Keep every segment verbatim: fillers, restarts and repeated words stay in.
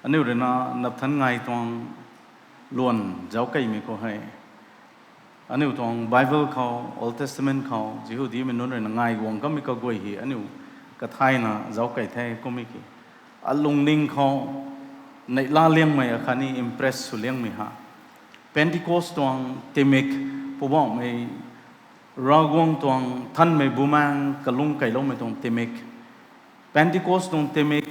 Aniu rui na napthan ngai tuang luan zauckeimei khou hei, aniu tuang Bible khou, Old Testament khou Jihudimei nunc rui na ngai guang kamei kaguay hei aniu kathayna zauckei the kummei ki, alungning khou neihla liangmei akhatni impress sw liangmei ha, Pentecost tuang tingmik, Poubauhmei Ravguangc tuang Nthanmei Bumaengh kalung keyloumei tuang tingmik, Pentecost tuang tingmik,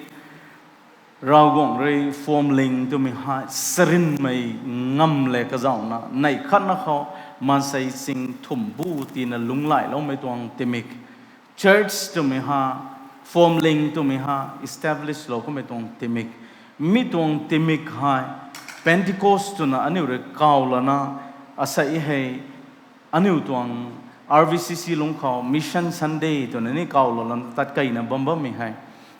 Ravguangc rui phuamling twmei hei charynmei ngam le kazauhna neih khatna khou maansei ching thumh bu tina lunghlailoumei tuang tingmik, church twmei hei, phuamling twmei hei establish lou kamei tuang tingmik, mi tuang tingmik hei Pentecost twna aniu rui kaw lana, asei hei aniu tuang R V C C lungc khou Mission Sunday twna ni kaw lou lana tat keyna bam bammei hei,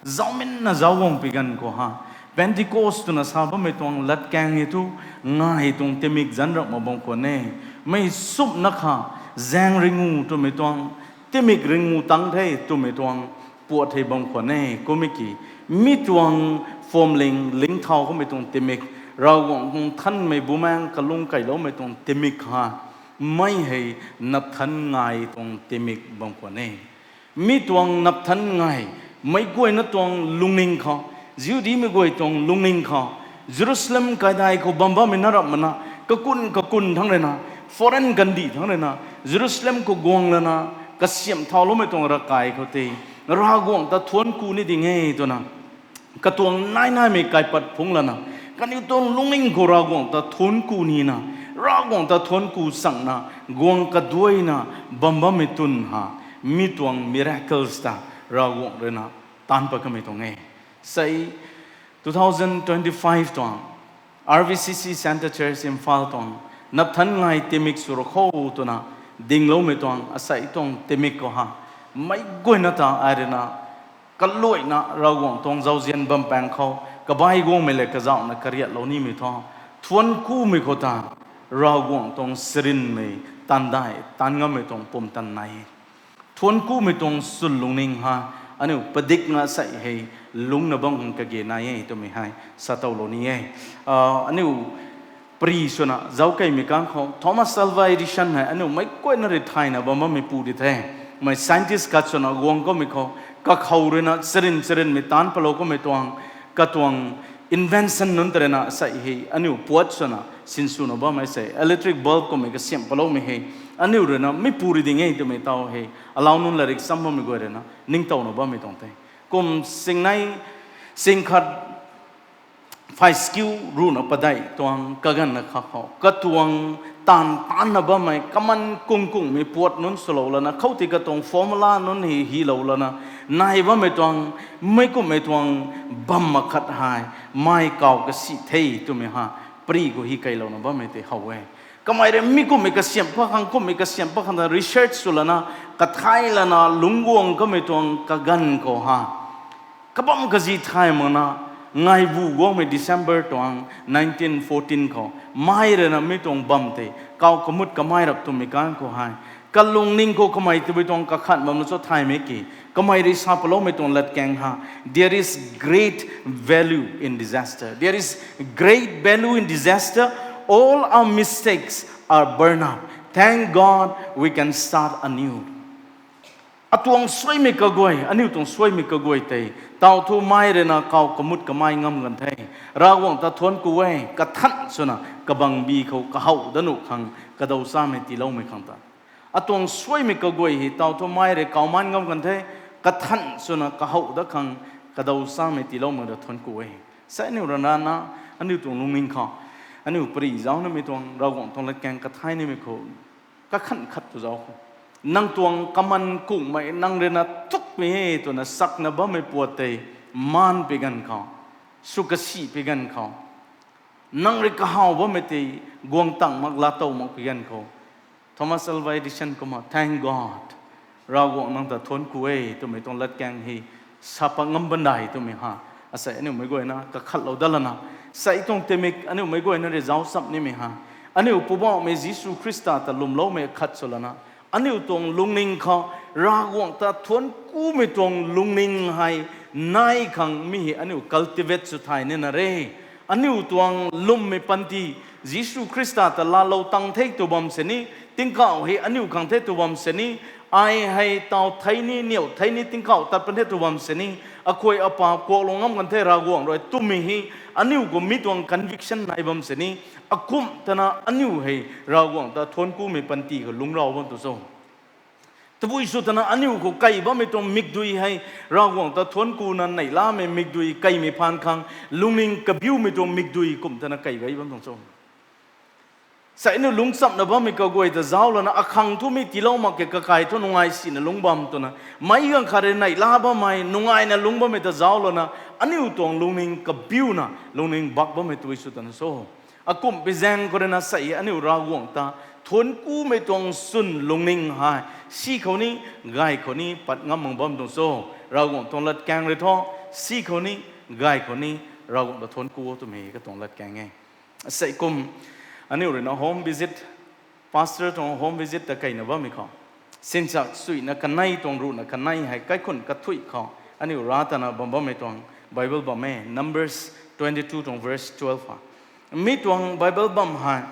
zauminna zauc guang pi ganv khou ha, Pentecost twna sa bammei tuang latkaeng hei thu ngai tuang tingmik zanc rap mak bam khwan e. Mei sumna kha zaeng ringu twmei tuang, tingmik ringu tang the twmei tuang puat hei bam khwan e kummei ki, mi tuang phuamling lingthau kamei tuang tingmik, Ravguangc tuang Nthanmei Bumaengh kalung keyloumei tuang tingmik ha, mei hei napthan ngai tuang tingmik bam khwan e. Mi tuang napthan ngai, meic guayna tuang lungning khou, Jihudimei guay tuang lungning khou, Jerusalem kaidai khou bam bammei na rap mana, kakun kakun thangc rui na, foreign kandih thangc rui na, Jerusalem khou guang lana, kasiamh thauloumei tuang ravkai khou tei, Ravguangc ta thuanc ku ni ding e twna, katuang nai naimei kaipat phungc lana, kaniw tuang lungning khou Ravguangc ta thuanc ku nina, Ravguangc ta thuanc ku changna, guang kaduaina bam bammei twn ha, mi tuang miracles ta Ravguangc rui na taanc pat kamei tuang e. Sei two thousand twenty-five tuang R V C C Centre Church Imphal tuang napthan ngai tingmik sw ra kho twna dingloumei tuang asei tuang tingmik khou ha, meic guayna ta ai rui na kaluaina Ravguangc tuang zauzian bam paeng khou kabai guangmei le kazauhna kariatlou nimei thu, thuanc kumei khou ta Ravguangc tuang charynmei taanv dai taanv ngammei tuang pumtan nai e. Thuanc kumei tuang swn lungning ha, aniu padikna sei hei lungcna bam khang kage nai e twmei hei sa towlou ni e. Aniu pary swna zauckeimei kang khou Thomas Alva Edison hei aniu meic guayna rui thayna bam bammei pu di the. Mei scientist khat swna guang kamei khou, kakhou rui na charyn charynmei taanc patlou kamei tuang, katuang invention nunc ta rui na sei hei aniu puat swna sinswna bammei sei electric bulb kummei kasiamh patloumei hei, aniu rui na mi pu ri ding e twmei taw hei alau nunc latrik cham bammei guay rui na ningtowna bammei tuang the. Kum singnei, sing khat phay skiu ruhna padeih tuang kaganvna kha khou katuang taanv taanna bammei kaman kung kungmei puat nunc swlou lana, khoutei katuang formula nunc hei hilou lana, nai bammei tuang, meic kumhmei tuang bam makhat hei mei kaw kasi the twmei ha, pary khou hi keylouna bammei tei how e. Kamei rui mi kumhmei kasiamh pat khang, kumhmei kasiamh pat khang ta research sw lana, kathay lana lungc guang kamei tuang kaganv khou ha, kabam kazi thay makna, ngaibu guangmei December tuang nineteen fourteen khou, mei rui na mi tuang bam tei kaw kamut kamei rap twmei kang khou hei, kalungning khou kamei tabui tuang kakhan bamna cho thaymei ki, kamei rui sa patloumei tuang latkaeng ha, there is great value in disaster, there is great value in disaster, all our mistakes are burned up, thank God we can start anew. Atuang suaimei kaguay, aniu tuang suaimei kaguay tei taw thu mei rui na kaw kamut kamei ngam kan the. Ravguangc ta thuanc ku e, kathan swna kabangbi khou kahow dat nuh khang, kadaw chamei tiiloumei khang ta. Atuang suaimei kaguay hei taw thu mei rui kaw man ngam kan the, kathan swna kahow dat khang, kadaw chamei tiiloumei ta thuanc ku e. Sa aniu rana na, aniu tuang lungning khou, aniu pary zauc namei tuang Ravguangc tuang latkaeng kathay nimei khou, kakhan khat tu zauc khou, nang tuang kaman kungmei nang rui na thukmei e twna sakna bammei puat tei maan pi ganv khou, sw kasi pi ganv khou, nang rui kahaw bammei tei guang tang mak laatow mak pi ganv khou, Thomas Alva Edison kumna thank God, Ravguangc nang ta thuanc ku e twmei tuang latkaeng hei sa pat ngam bandai twmei ha, asei aniu meic guayna kakhatlou dat lana, sei tuang tingmik aniu meic guayna rui zauc cham nimei ha, aniu Poubauhmei Jisu Khrista ta lwmloumei khat sw lana, aniu tuang lungning khou Ravguangc ta thuanc kumei tuang lungning hei nai khang mi hei aniu cultivate sw thay nina re. Aniu tuang lwmmei panty, Jisu Khrista ta laalou tang the tw bam sini, tingkauh hei aniu khang the tw bam sini, ai hei taw thei ni, niw thei ni, tingkauh tat pan the tw bam sini, akhuay apa kuaklou ngam kan the Ravguangc rui twmei hei, aniu khou mi tuang conviction nai bam sini, akumh tana aniu hei Ravguangc ta thuanc kumei panty khou lungc rau bam tu cho. Tabui sw twna aniu khou kai bammei tuang mikdui hei, Ravguangc ta thuanc kuna neihlamei mikdui kaimei phaan khang, lungning kabiumei tuang mikdui kum twna kai bai bam tuang cho. Sa aniu lungcchamna bammei kaguay ta zauc lana, akhang thu mi tiilou mak ke kakai thu nungai sina lungc bam twna, meic ganv khat rui neihla bammei, nungaina lungc bammei ta zauc lana, aniu tuang lungning kabiuna, lungning bak bammei tabui sw twna cho. Akumhpui zaeng khou rui na sa aniu Ravguangc ta thuanc kumei tuang swn lungning hei, si khou ni, gay khou ni pat ngam mak bam tuang cho. Ravguangc tuang latkaeng rui thu, si khou ni, gay khou ni, Ravguangc ta thuanc ku o twmei katuang latkaeng e. Sei kum, aniu rui na home visit, pastor tuang home visit ta kaina bammei khou, sinchak suina kanei tuang ruhna kanei hei kaikhun kathuih khou, aniu ra tana bam bammei tuang Bible bam e, Numbers twenty two tuang verse twelve ha. Mi tuang Bible bam hei,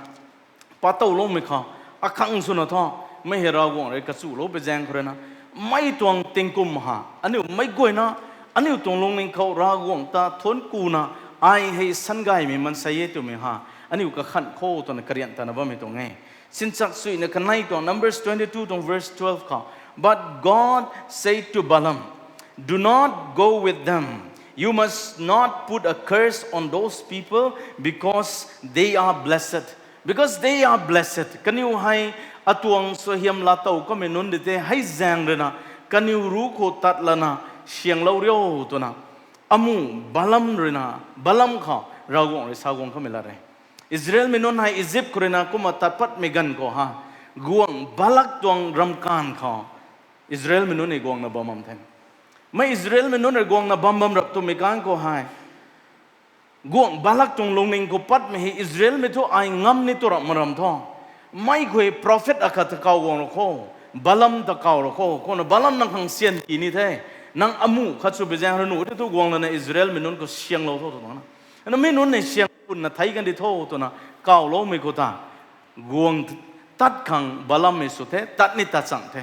patowloumei khou, akhang swna thu, mei hei Ravguangc rui kachuloupui zaeng khou rui na, mei tuang tingkum ha, aniu meic guayna, aniu tuang lungning khou Ravguangc ta thuanc kuna, ai hei sangaymei maansei e twmei ha, aniu kakhanh khou twna karian tana bammei tuang e. Sinchak suina kanei tuang Numbers twenty two tuang verse twelve khou, But God said to Balaam, Do not go with them. You must not put a curse on those people because they are blessed. Because they are blessed. Kaniw hei atuang suaihiam laatow kamei nunc di tei hei zaeng rui na, kaniw ruc khou tat lana sianglou rio twna, amu Balaam rui na, Balaam khou Ravguangc rui sa guang kamei lat e. Israelmei nunc hei Egypt khou rui na kumna tat patmei ganv khou ha, guangc Balak tuang ramkaanv khou Israelmei nunc hei guangna bam bam the. Mei Israelmei nunc rui guangna bam bam rap twmei ganv khou hei, guangc Balak tuang lungning khou patmei hei Israelmei thu ai ngam ni tu rap maram thu, mei khou prophet akhat ta kaw guang ra kho, Balaam ta kaw ra kho, khouna Balaam nang khang syan ti ni the, nang amu khat swpui zaeng rui nuh tei thu guang lana Israelmei nunc khou sianglou tho tw tuang na. Na mi nunc hei siang punna thei kan di tho twna kawloumei khou ta, guang tat khang Balaam hei sw the, tat ni tat chang the.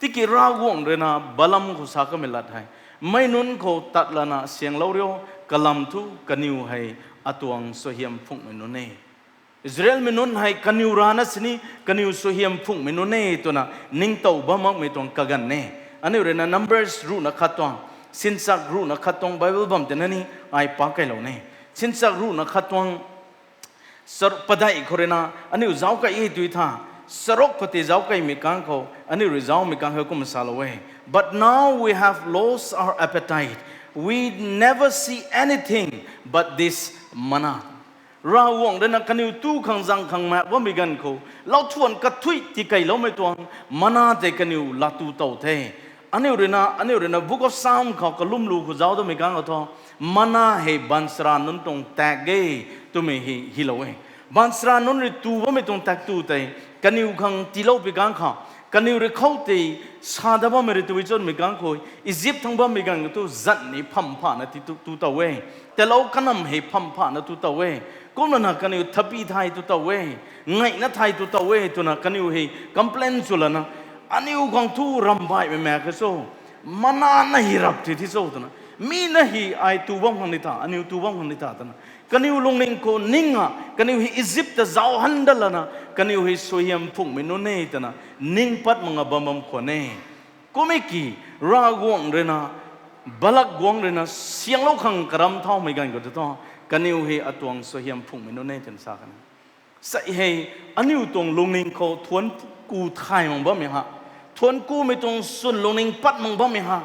Tiki Ravguangc rui na Balaam khou sa kamei lat hei, mei nunc khou tat lana sianglou rio, kalam thu kaniw hei atuang suaihiam phunghmei nunc e. Israelmei nunc hei kaniw rana sini, kaniw suaihiam phunghmei nunc e twna ningtow bam makmei tuang kaganv e. Aniu rui na Numbers ruhna khat tuang, sinchak ruhna khat tuang Bible bam tei na ni ai pak kailou ne. Sinchak ruhna khat tuang, sar- padeih khou rui na, aniu zauc kai e tui tha, saruk khou tei zauc kaimei kang khou, aniu rui zaucmei kang khou kumna salou e. But now we have lost our appetite. We never see anything but this manna. Ravguangc rui na kaniw tu khang zang khang mak bammei ganv khou, lauthuan kathuih tikeiloumei tuang manna tei kaniw laa tu tow the. Aniu rui na, aniu rui na Book of Psalm khou kalumlu khou zauc damei kang khou thu, manna hei baanchara nunc tuang tak e twmei hei hylou e. Baanchara nunc rui tu bammei tuang tak tu tei, kaniw khang tiiloupui kang khou, kaniw rui khou tei sa dat bammei rui tabui chwnmei kang khou, Egypt thangc bammei ganv khou tu zan ni pham phana ti tu, tu tow e. Telou kanam hei pham phana tu tow e. Kumna na kaniw thapi thay tu tow e. Ngaina thay tu tow e twna kaniw hei complain sw lana, aniu khang thu ramh baihmei mak khe cho, manna na hei rap ti thi cho twna, mi na hei ai tu bam khang ni ta, aniu tu bam khang ni ta twna, kaniw lungning khou ning a, kaniw hei Egypt ta zauc han dat lana, kaniw hei suaihiam phunghmei nunc e twna ning pat mak nga bam bam khwan e. Kum e ki, Ravguangc rui na, Balak guangc rui na sianglou khang karam thaumei ganv khou tei thu, kaniw hei atuang suaihiam phunghmei nunc e twna sa kan e. Sa hei, aniu tuang lungning khou thuanc ku thay mak bammei ha, thuanc kumei tuang swn lungning pat mak bammei ha,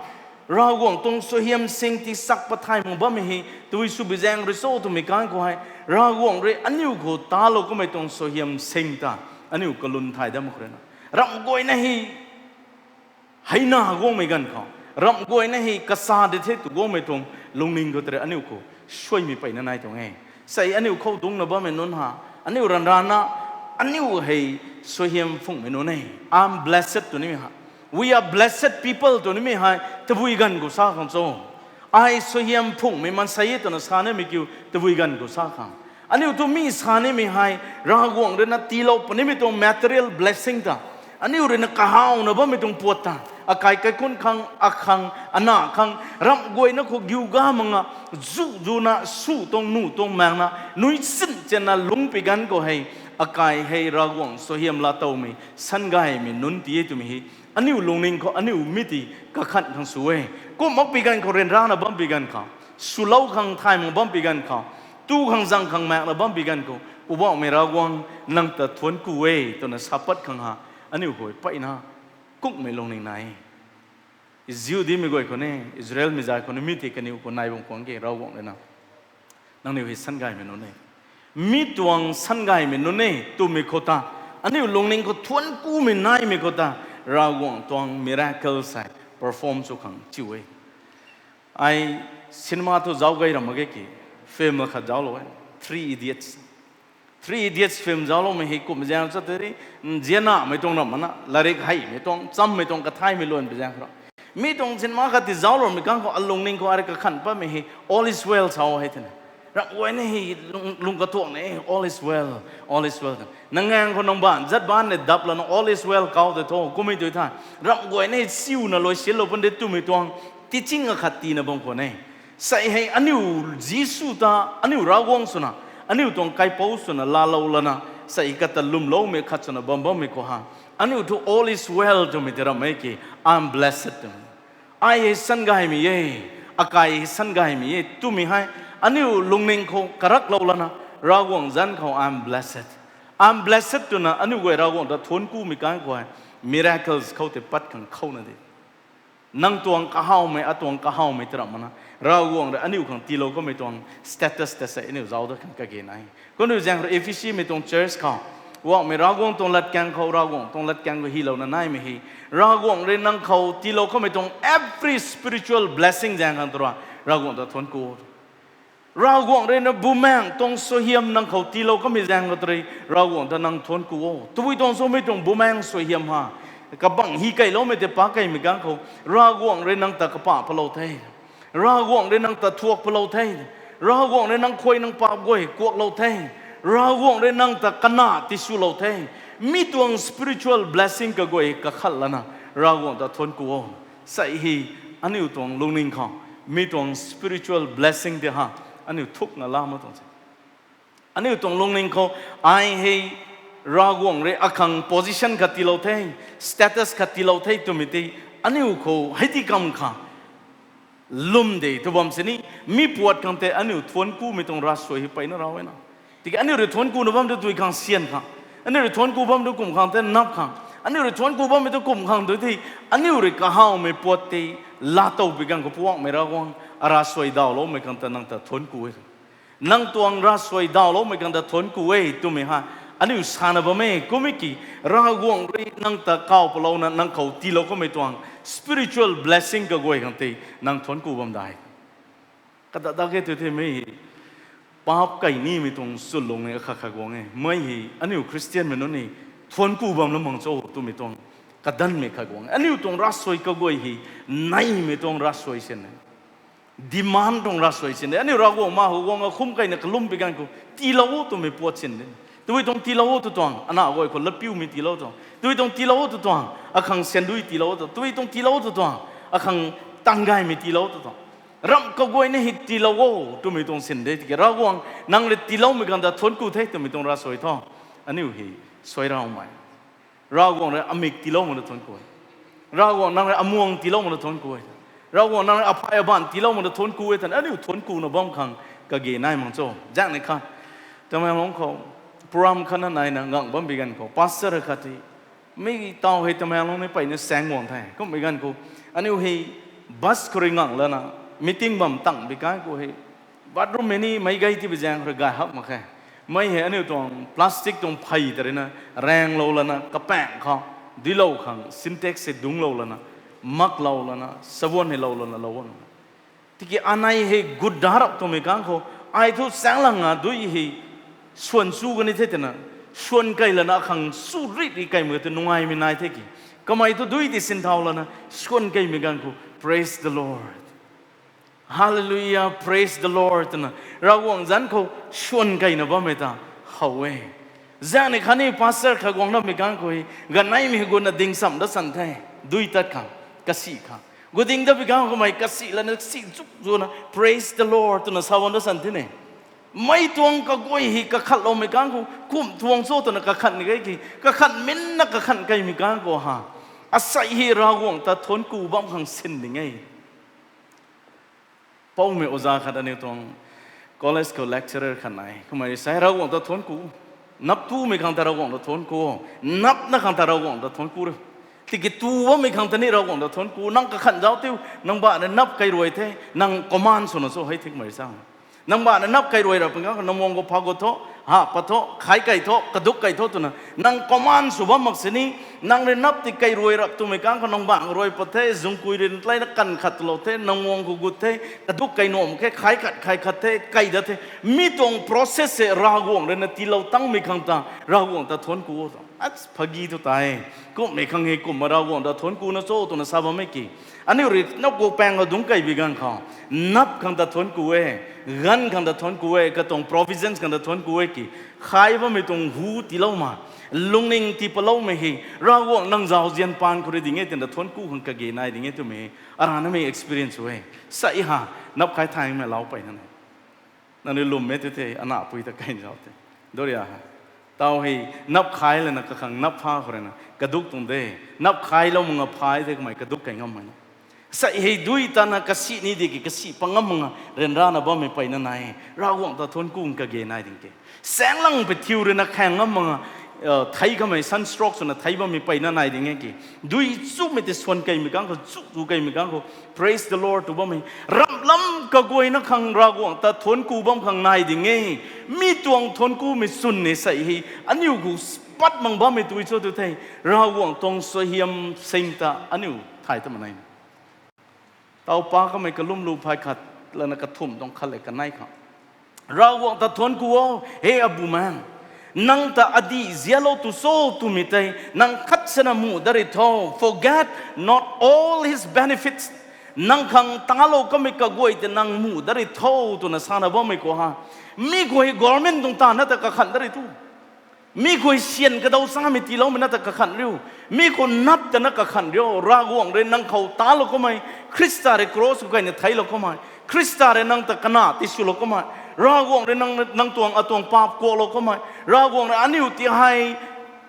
Ravguangc tuang suaihiam sing tiisak pat thay mak bammei hei tabui sw bi zaeng rui cho twmei kang khou hei, Ravguangc rui aniu khou talou kummei tuang suaihiam sing ta, aniu kalum thay dat mak khou rui na, ramh guayna hei heina guangmei ganv khou, ramh guayna hei kasa di the tw guangmei tuang lungning khou tei aniu khou suaimei peyna nai tuang e. Sa aniu khou dungcna bammei nunc ha, aniu ranv rana, aniu hei suaihiam phunghmei nunc e, I'm blessed tw nimei ha, we are blessed people tw nimei hei tabui ganv khou sa khang cho. Ai suaihiam phungmei maansei e twna sa nimei kiu tabui ganv khou sa khang. Aniu thu mi sa nimei hei, Ravguangc rui na tiilou punimei tuang material blessing ta. Aniu rui na kahawna bammei tuang puat ta. Akai kaikhunc khang, akhang, ana khang, ramh guayna khou giu ga manga, zu zuna, su tuang nu tuang maengna, nui sin chenna lungc pi ganv khou hei, akai hei Ravguangc suaihiam laa towmei, sangaymei nunc ti e twmei hei. Aniu lungning khou, aniu mi ti kakhan khang sw e. Kum mak pi ganv khou ryanrana bam pi ganv khou, swlou khang thay mak bam pi ganv khou, tu khang zang khang maekna bam pi ganv khou, Poubauhmei Ravguangc nang ta thuanc ku e, twna sa pat khang ha, aniu khou peyna, kukmei lungning nai. Jihudimei guay khou ni, Israelmei zay khou ni, mi ti kaniw khou nai bam khwang ke Ravguangc rui na. Nangniw hei sangaymei nunc e. Mi tuang sangaymei nunc e twmei khou ta, aniu lungning khou thuanc kumei naimei khou ta, Ravguangc tuang miracle sei perform sw khang chiu e. Ai cinema thu zauc gay ram mak ge ki, film la khat zauclou e, Three Idiots. Three Idiots film zaucloumei hei kum zaeng cho tei, nzianmei tuang ram mana, latrik heimei tuang, chammei tuang kathaymei luan pi zaeng khou. Mi tuang cinema khat ti zaucloumei kang khou alungning khou ai rui kakhan patmei hei, All is well sa hei twna. Ramh guayna hei lung, lung katuang ne, All is well, all is well twna. Nang ngaeng khou nang baanv zat baanc nei dap lana All is well kau tei tho, kummei tu tha. Ramh guayna hei siuna luai sinlou pun de twmei tuang teaching akhat tiina bam khwan e. Sei hei aniu Jisu ta, aniu Ravguangc swna, aniu tuang kaipouc swna laalou lana, sei kata lwmloumei khat swna bam bammei khou ha, aniu thu all is well twmei tei ram e ki, I am blessed twmei. Ai hei sangaymei e, akai hei sangaymei e twmei hei, aniu lungning khou karaklou lana, Ravguangc zanc khou I am blessed, I am blessed twna aniu guay Ravguangc ta thuanc kumei kang khou hei, miracles khou tei pat khang khouna de. Nang tuang kahawmei, atuang kahawmei tei ram mana, Ravguangc rui aniu khang tiilou kamei tuang status ta sei aniu zauc dat khang kage nai. Kumna zaeng rui Ephesimei tuang church khou, Poubauhmei Ravguangc tuang latkaeng khou, Ravguangc tuang latkaeng khou hylouna naimei hei, Ravguangc rui nang khou tiilou kamei tuang every spiritual blessing zaeng khang tu ra, Ravguangc ta thuanc ku. Ravguangc rui na bumaengc tuang suaihiam nang khou tiilou kamei zaeng khou tu rui, Ravguangc ta nang thuanc ku o. Tabui tuang swmei tuang bumaengc suaihiam ha, kabangc hi keyloumei tei pa keymei kang khou, Ravguangc rui nang ta kapah palou the. Ravguangc rui nang ta thuak palou the. Ravguangc rui nang khuay nang paap guay kuaklou the. Ravguangc rui nang ta kana tiswlou the. Mi tuang spiritual blessing kaguay kakhat lana, Ravguangc ta thuanc ku o. Sei hei, aniu tuang lungning khou, mi tuang spiritual blessing tei ha, aniu thukna la mak tuang se. Aniu tuang lungning khou, ai hei Ravguangc rui akhang position khat tiilou the, status khat tiilou the twmei tei, aniu khou hei ti kam khang lwm de tw bam sini, mi puat khang tei aniu thuanc kumei tuang ravsuai hei peyna rau e na. Tiki aniu rui thuanc kuna bam tu tui khang syan khang, aniu rui thuanc ku bam tu kum khang tei nap khang, aniu rui thuanc ku bammei tu kum khang tu tei, aniu rui kahawmei puat tei laatow pi kang khou Poubauhmei Ravguangc, aravsuai dawloumei khang ta nang ta thuanc ku e. Nang tuang ravsuai dawloumei khang ta thuanc ku e twmei ha, aniu sana bam e, kummei ki, Ravguangc rui nang ta kaw palouna nang khou tiilou kamei tuang spiritual blessing kaguay khang tei nang thuanc ku bam dai. Kata da ke tu themei hei, paap key nimei tuang chwnlung e akhat khat guang e. Mei hei, aniu Christianmei nunc ni, thuanc ku bam la mang cho twmei tuang, kadanmei khat guang e. Aniu tuang ravsuai kaguay hei, neimei tuang ravsuai sin e. Demand tuang ravsuai sin de. Aniu Ravguangc ma khou guang akhum keyna kalum pi ganv khou, tiilou o twmei puat sin de. Tui tuang tiilou o tu tuang, ana guay khou latpiumei tiilou tuang. Tui tuang tiilou o tu tuang, akhang syandui tiilou tu. Tui tuang tiilou o tu tuang, akhang tanggaymei tiilou tu tuang. Ramh kaguayna hei tiilou o twmei tuang sin de. Tiki Ravguangc nang rui tiiloumei khang ta thuanc ku the twmei tuang ravsuai thu, aniu hei suai raumei. Ravguangc rui amik tiilou mak ta thuanc ku e. Ravguangc nang rui amuang tiilou mak ta thuanc ku e. Ravguangc nang rui aphay abaanc tiilou mak ta thuanc ku e twna aniu thuanc kuna bam khang kage nai mang cho. Zaeng ni kha, Tamenglong khou, program khatna naina ngang bam pi ganv khou, pastor khat tei, mi taw hei Tamenglong ni peyna saeng guang the. Kummei ganv khou, aniu hei bus khou rui ngang lana, meeting bam tang pi kai khou hei, bathroom hei ni meic gay tibi zaeng khou rui gay hak mak khe. Mei hei aniu tuang plastic tuang phey ta rui na, raenglou lana, kapaeng khou, duilou khang, Sintex hei dungclou lana, maklou lana, sabon hei lou lana, lou na. Tiki anei hei gut darap twmei kang khou, ai thu chaenglang a dui hei, swan chu kani the twna, swan key lana akhang chu ri ri keymei tu nungaimei nai the ki. Kamei thu dui ti sinthau lana, swan keymei ganv khou, praise the Lord. Hallelujah, praise the Lord twna Ravguangc zanc khou swan keyna bammei ta how e. Zaeng ni khatni pastor khat guang namei kang khou hei ganeimei gutna ding cham da san the. Dui tat khang, kasi khang, guding da bi kang khoumei kasi lana si zuk zuna praise the Lord twna sa bam da san the ne. Mei tuang kaguay hei kakhatloumei kang khou kum tuang cho twna kakhan ni ge ki, kakhan minna kakhan keymei kang khou ha, asei hei Ravguangc ta thuanc ku bam khang sin ding e. Poumei oza khat aniu tuang college khou lecturer khat nai. Kummei sei Ravguangc ta thuanc ku. Nap tumei khang ta Ravguangc ta thuanc ku. Napna khang ta Ravguangc ta thuanc ku ru. Tiki tu bammei khang ta ni Ravguangc ta thuanc ku. Nang kakhan zauc tiu, nang bana nap kei ruai the, nang command swna cho hei thikmei sa. Nang bana nap kei ruai rap pun kang khou nang muang khou pha gut tho, ha pat tho, khai kei tho, kaduk kei tho twna nang command sw bam mak sini, nang rui nap ti kei ruai rap twmei kang khou nang bang ruai pat the, zungkui rui tleina kan khat twlou the, nang muang khou gut the, kaduk kei nuam khe, khai khat khai khat the, kei dat the. Mi tuang process se Ravguangc rui na tiilou tangmei khang ta Ravguangc ta thuanc ku o ta. Ats phagi thu ta e. Kummei khang hei kumna Ravguangc ta thuanc ku na cho twna sa bammei ki, aniu rui nap ku paeng khou dungc kei bi ganv khou, nap khang ta thuanc ku e, ganv khang ta thuanc ku e, katuang provisions khang ta thuanc ku e ki, khai bammei tuang hu tiiloumei, lungning tii paloumei hei Ravguangc nang zauzian paan khou rui ding e twna thuanc ku khang kage nai ding e twmei hei aranamei experience e. Sei ha, nap khai thaymei lau peyna ne. Nangniw lwm e tu the, ana pui ta kei zauc the. Doria ha, tau hei nap khai lana kakhang nap pha khou rui na kaduk tuang de. Nap khailou mak nga phay the kummei kaduk kei ngam mak na. Sei hei dui tana kasi ni di ki kasi pa ngam mak nga ryanrana bammei peyna nai. Ravguangc ta thuanc ku kage nai ding ke. Saenglang pei thiu rui na khaeng ngam mak nga, thei kamei sunstroke swna thei bammei peyna nai ding e ki. Dui chumei tei swan keimei kang khou, chu chu keimei kang khou, praise the Lord tw bammei. Ramh lam kaguayna khang Ravguangc ta thuanc ku bam khang nai ding e. Mi tuang thuanc kumei chwn ni sei hei aniu khou pat mang bammei tui cho tu the. Ravguangc tuang suaihiam sing ta aniu thay ta mak nai. Tau pa kamei kalum lu phay khat lana kathumh tuang khat le kanei khang, Ravguangc ta thuanc ku o, he abumaengc. Nang ta adih zialou tu cho twmei tei nang khat sana muh dat ri tho. Forget not all his benefits. Nang khang talou kamei kaguay tei nang muh dat ri tho twna sana bammei khou ha, mi khou hei government tuang ta na ta kakhan dat ri tu. Mi khou hei syan kadaw chamei tiiloumei na ta kakhan riu. Mi khou nap ta na kakhan riu. Ravguangc rui nang khou talou kamei, Khrista rui cross khou kaina theiclou kamei, Khrista rui nang ta kana tiswlou kamei, Ravguangc rui nang, nang tuang atuang paap kuaklou kamei, Ravguangc rui aniu ti hei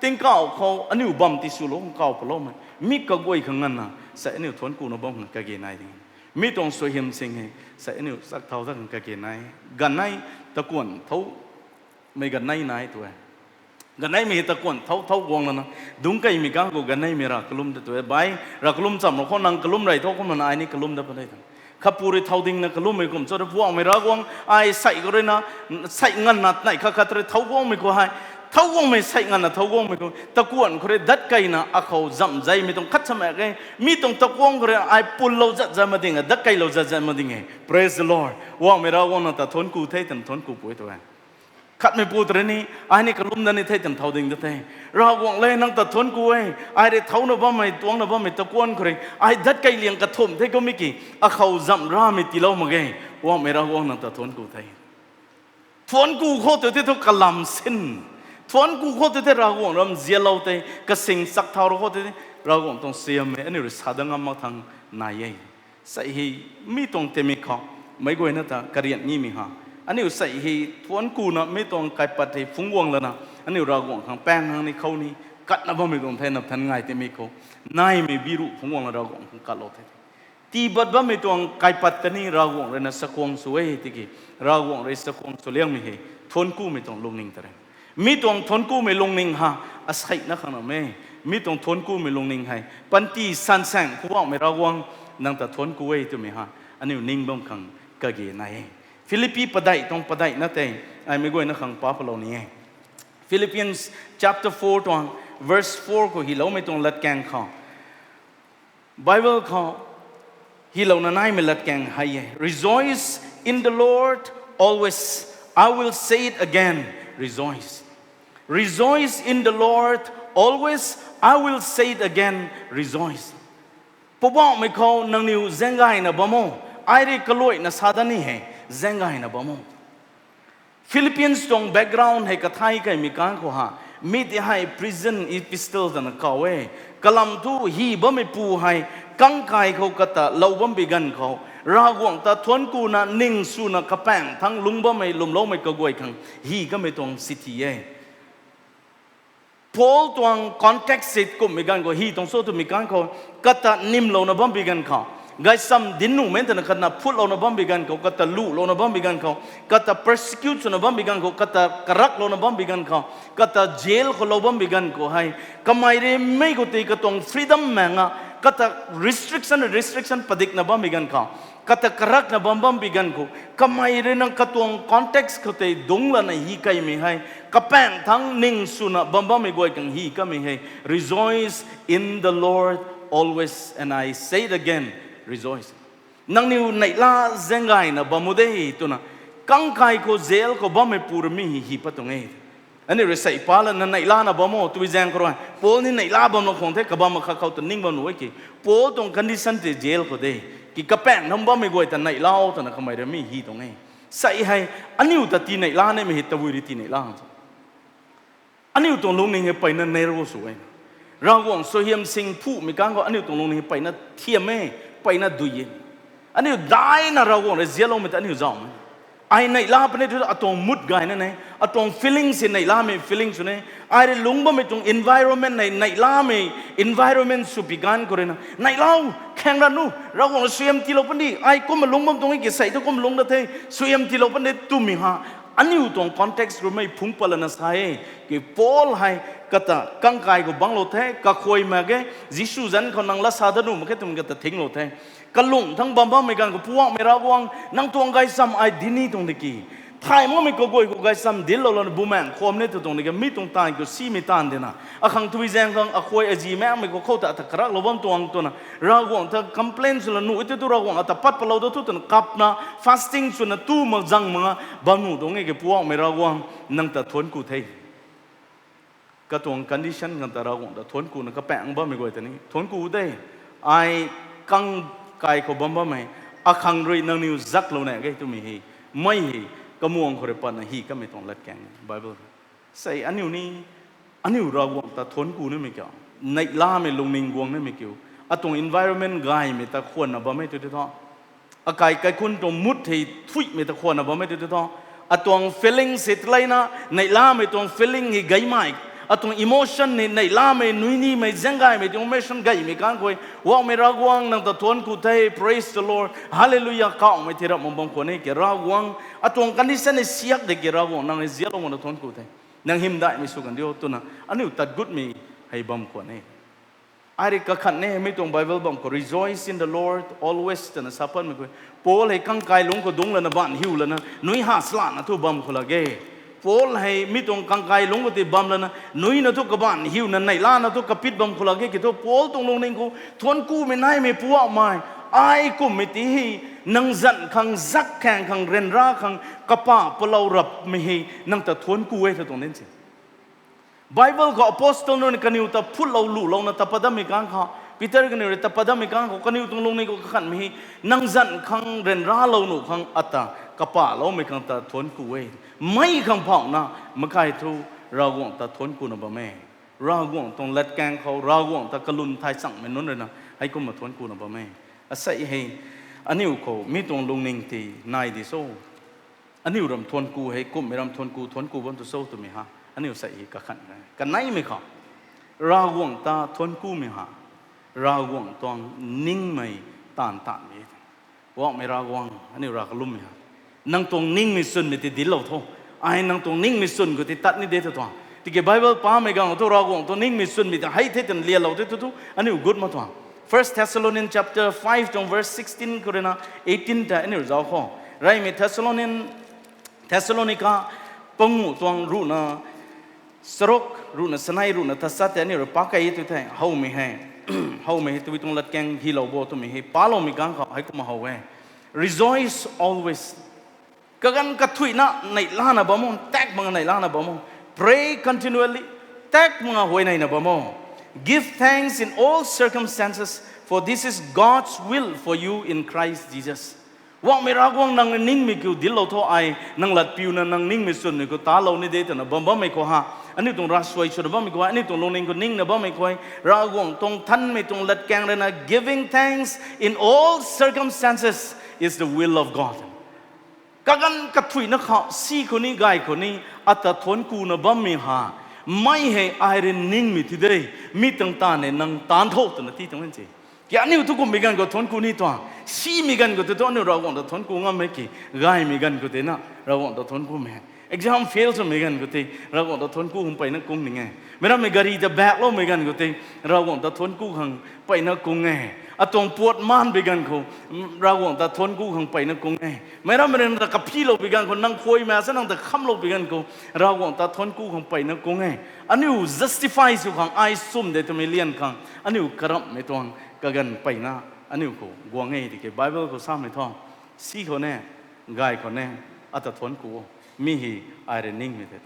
tingkauh khou aniu bam tiswlou khang kau paloumei, mi kaguay khang nganvna sei aniu thuanc kuna bam khang kage nai ding. Mi tuang suaihiam sing hei sei aniu chak thau dat khang kage nai. Ganei takuanh thau mei ganei nai tu e. Ganeimei hei takuanh thau thau guang lana dungc keimei kang khou ganeimei ra kalum ta tu e. Bai, ra kalum chamlou khou nang kalum rey tho kumna ai ni kalum dat pa de ta. Khapu rui thau dingna kalummei kum cho ta Poubauhmei Ravguangc, ai sei khou rui na, sei nganvna nei khat khat rui thau guangmei khou hei, thau guangmei sei nganvna thau guangmei khou takuanh khou rui dat keina akhou zamh zeimei tuang khat sa mak e. Mi tuang takuanh khou rui ai pullou zat zat mak ding e, dat keilou zat zat mak ding e. Praise the Lord. Poubauhmei Ravguangc nang ta thuanc ku the twna thuanc ku pui tu e. Khatmei pu ta rui ni, ai ni kalum dat ni the twna thau ding dat the. Ravguangc le nang ta thuanc ku e, ai rui thauna bammei, tuangcna bammei takuanh khou rui ai dat kei liang kathumh the kummei ki, akhou zamh ramei tiilou mak ge. Poubauhmei Ravguangc nang ta thuanc ku the. Thuanc ku khou tu the thu kalam sin. Thuanc ku khou tu the Ravguangc ram zialou tei kasing chak thau rou khou tu the Ravguangc tuang suaihiammei aniu rui sa dat ngam mak thangc nai e. Sei hei mi tuang timei khou, meic guayna ta karian nimei ha, aniu sei hei thuanc kuna mi tuang kaipat hei phungc guang lana, aniu Ravguangc khang paeng khang ni khou ni katna bammei tuang the nap than ngai timei khou, naimei biruh phungc guang la Ravguangc khang katlou the. Tiibat bammei tuang kaipat ta ni Ravguangc rui na chakhwang sw e tiki, Ravguangc rui chakhwang sw liangmei hei thuanc kumei tuang lungning ta re. Mi tuang thuanc kumei lungning ha, aseina khang nam e. Mi tuang thuanc kumei lungning hei panty sansaeng Poubauhmei Ravguangc nang ta thuanc ku e twmei ha, aniu ning bam khang kage nai e. Philippi padeih tuang padeihna tei ai meic guayna khang pa palou ni e. Philippians chapter four tuang verse four khou hyloumei tuang latkaeng khou, Bible khou hylouna naimei latkaeng hei e, Rejoice in the Lord always. I will say it again, rejoice. Rejoice in the Lord always. I will say it again, rejoice. Poubauhmei khou nangniw zaeng gayna bam o, Ai rui kaluaina sa dat ni hei, zaeng gayna bam o. Philippians tuang background hei kathai kaimei kang khou ha, mi ti hei prison epistle twna kaw e. Kalam thu hi bammeipu hei, kangkai khou kata lou bam bi ganv khou, Ravguangc ta thuanc kuna ning swna kapaeng thangc lungc bammei lwmloumei kaguay khang hi kamei tuang sithi e. Paul tuang context se kumhmei ganv khou, hi tuang cho twmei ganv khou, kata nimlouna bam bi ganv khou, gaysam dinc nuhmei twna khatna phutlouna bam bi ganv khou, kata luhlouna bam bi ganv khou, kata persecute swna bam bi ganv khou, kata karaklouna bam bi ganv khou, kata jail khou lou bam bi ganv khou hei, kamei rui mei khou tei katuang freedom maeng a, kata restriction, restriction padikna bam bi ganv khou, kata karakna bam bam bi ganv khou, kamei rui nang katuang context khou tei dungc lana hi kaimei hei, kapaeng thangc ning swna bam bammei guay khang hi kamei hei, rejoice in the Lord always, and I say it again, rejoice. Nangniw neihla zaeng gayna bam o de twna, kangkai khou jail khou bammeipu rui mi hei hi pat tuang e. Aniu rui sei pa lana neihlana bam o twbi zaeng khou rui, Paul ni neihla bam lou khang the, kabam akhat khou ta ning bam nuh e ki. Paul tuang condition tei jail khou de, ki kapaeng thangc bammei guay ta neihlau twna kamei rui mi hi tuang e. Sei hei, aniu ta tii neihla nimei hei tabui rui tii neihla khang. Aniu tuang lungning hei peyna narrow sw e. Ravguangc suaihiam sing phumei kang khou aniu tuang lungning hei peyna thiam e, peyna dui e. Aniu daina Ravguangc rui zianloumei ta aniu zauhmei. Ai neihla puni thu atuang mood gayna ne, atuang feeling si neihlamei feeling sw ne. Ai rui lungc bammei tuang environment hei neihlamei environment sw pi ganv khou ruina, neihlau, khaeng ra nu, Ravguangc rui suaihiam tiilou puni, ai kumna lungc bam tuang e ki, sei thu kumna lungc dat the, suaihiam tiilou puni twmei ha. Aniu tuang context rui mei phungc pat lana sa e, ki Paul hei kata kangkai khou bangclou the, kakhuay mak ge, Jisu zanc khou nang lat sa dat nuh mak khe twmei kata thinglou the. Kalung thangc bam bammei ganv khou Poubauhmei Ravguangc, nang tuang gaysam ai dinc ni tuang de ki. Thay makmei kaguay khou gaysam dinclou lana bumaengc khwan ni tw tuang de ki, mi tuang taanv khou simei taanv dina. Akhang tui zaeng khang akhuay azi maengmei khou khou ta ata karaklou bam tuang twna, Ravguangc ta complain swna nuh e tei thu Ravguangc ata pat patlou dat thu twna kapna, fasting swna tu mak zang mak nga bam nuh tuang e ki Poubauhmei Ravguangc, nang ta thuanc ku the. Katuang condition khang ta Ravguangc ta thuanc kuna kapaeng bammei guay ta ni thuanc ku de. Ai kangkai khou bam bammei, akhang rui nangniw zaklou na ge twmei hei, mei hei, kamuang khou rui patna hi kamei tuang latkaeng Bible. Sei aniu ni, aniu Ravguangc ta thuanc ku nimei kiu, neihlamei lungning guang nimei kiu, atuang environment gaymei ta khwanna bammei tu tei thu, akai kaikhunc tuang mood hei thuihmei ta khwanna bammei tu tei thu, atuang feeling se taleina, neihlamei tuang feeling hei gaymei, atuang emotion hei neihlamei, nuinimei, zaenggaymei tuang emotion gaymei kang khou, Poubauhmei Ravguangc nang ta thuanc ku the, praise the Lord, hallelujah kawmei thei rap mak bam khwan e ki Ravguangc, atuang condition hei siak de ki Ravguangc nang hei zianlou makna thuanc ku the. Nang hymdaihmei sw kan diu twna aniu tat gutmei hei bam khwan e. Ai rui kakhat ni mi tuang Bible bam khou rejoice in the Lord always twna sa patmei khou, Paul hei kangkai lungc khou dungc lana baanv hiu lana nui ha salana thu bam khou lak ge. Paul hei mi tuang kangkai lungc khou tei bam lana nuina thu kabaanv hiuna neihlana thu kapit bam khou lak ge ki thu Paul tuang lungning khou thuanc kumei naimei Poubauhmei, ai kumhmei ti hei nang zanc khang, zak khaeng khang, ryanra khang kapa palou rapmei hei nang ta thuanc ku e tha tuang din se. Bible khou apostle nunc kaniw ta phutlou luhlouna ta pat dammei kang khou, Peter kaniw rui ta pat dammei kang khou kaniw tuang lungning khou kakhatmei hei, nang zanc khang ryanralou nuh khang ata kapahloumei khang ta thuanc ku e. Mei khang phauhna, makai thu Ravguangc ta thuanc kuna bam e. Ravguangc tuang latkaeng khou Ravguangc ta kalum thay changmei nunc ruina heikumna thuanc kuna bam e. Asei hei, aniu khou mi tuang lungning tei nai di so. Aniu ram thuanc ku hei kumhmei ram thuanc ku, thuanc ku bam tu cho twmei ha, aniu sei hei kakhan e. Kaneimei khou, Ravguangc ta thuanc kumei ha, Ravguangc tuang ningmei taanv taanmei. Poubauhmei Ravguangc, aniu rav kalummei ha, nang tuang ningmei swnmei tei dinclou tho. Ai nang tuang ningmei swn khou tei tat ni de tho tuang. Tiki Bible pamei gang thu Ravguangc tuang ningmei swnmei tei hei the twna lialou the thu thu aniu gut mak tuang. First Thessalonians chapter five tuang verse sixteen khou ruina eighteen ta aniu zauc khou. Reymei Thessalonian, Thessalonica panguh tuang ruhna charuk, ruhna sanei, ruhna tachat tei aniu rui pakei tu the, howmei hei, howmei hei tabui tuang latkaeng hylou bo twmei hei paloumei gang khou heikumna how e. Rejoice always. Kaganv kathuina neihlana bam o, tak mak neihlana bam o. Pray continually, tak mak huayneina bam o. Give thanks in all circumstances, for this is God's will for you in Christ Jesus. Guangmei Ravguangc, nang ningmei kiu dinclou tho, ai nang lat piuna nang ningmei chwnmei khou talou ni de twna bam bammei khou ha, aniu tuang ravsuai swna bammei khou, aniu tuang lungning khou ningna bammei khou, Ravguangc tuang thanmei tuang latkaeng rui na, giving thanks in all circumstances is the will of God. Kaganv kathuicna khou, si khou ni, gay khou ni, ata thuanc kuna bammei ha, mei hei ai rui ningmei ti de, mi tuang taanv hei nang taanc tho twna ti tuang e. Ki aniu tu kummei ganv khou thuanc ku ni tuang, simei ganv khou tei thu aniu Ravguangc ta thuanc ku ngam e ki, gaymei ganv khou tei na Ravguangc ta thuanc kumei, exam fail swmei ganv khou tei Ravguangc ta thuanc ku khang mpeyna kung ning e. Meic rammei gari ta bakloumei ganv khou tei Ravguangc ta thuanc ku khang mpeyna kung e. Atuang puat maanpui ganv khou Ravguangc ta thuanc ku khang mpeyna kung e. Meic rammei rui nang ta kaphiloupui ganv khou, nang khuay ma sa nang ta khamloupui ganv khou Ravguangc ta thuanc ku khang mpeyna kung e. Aniu justify sw khang, ai sum de twmei lian khang aniu karamhmei tuang kaganv mpeyna aniu khou guang e tiki Bible khou samei thu, si khou ne, gay khou ne, ata thuanc ku o, mi hei ai rui ningmei the.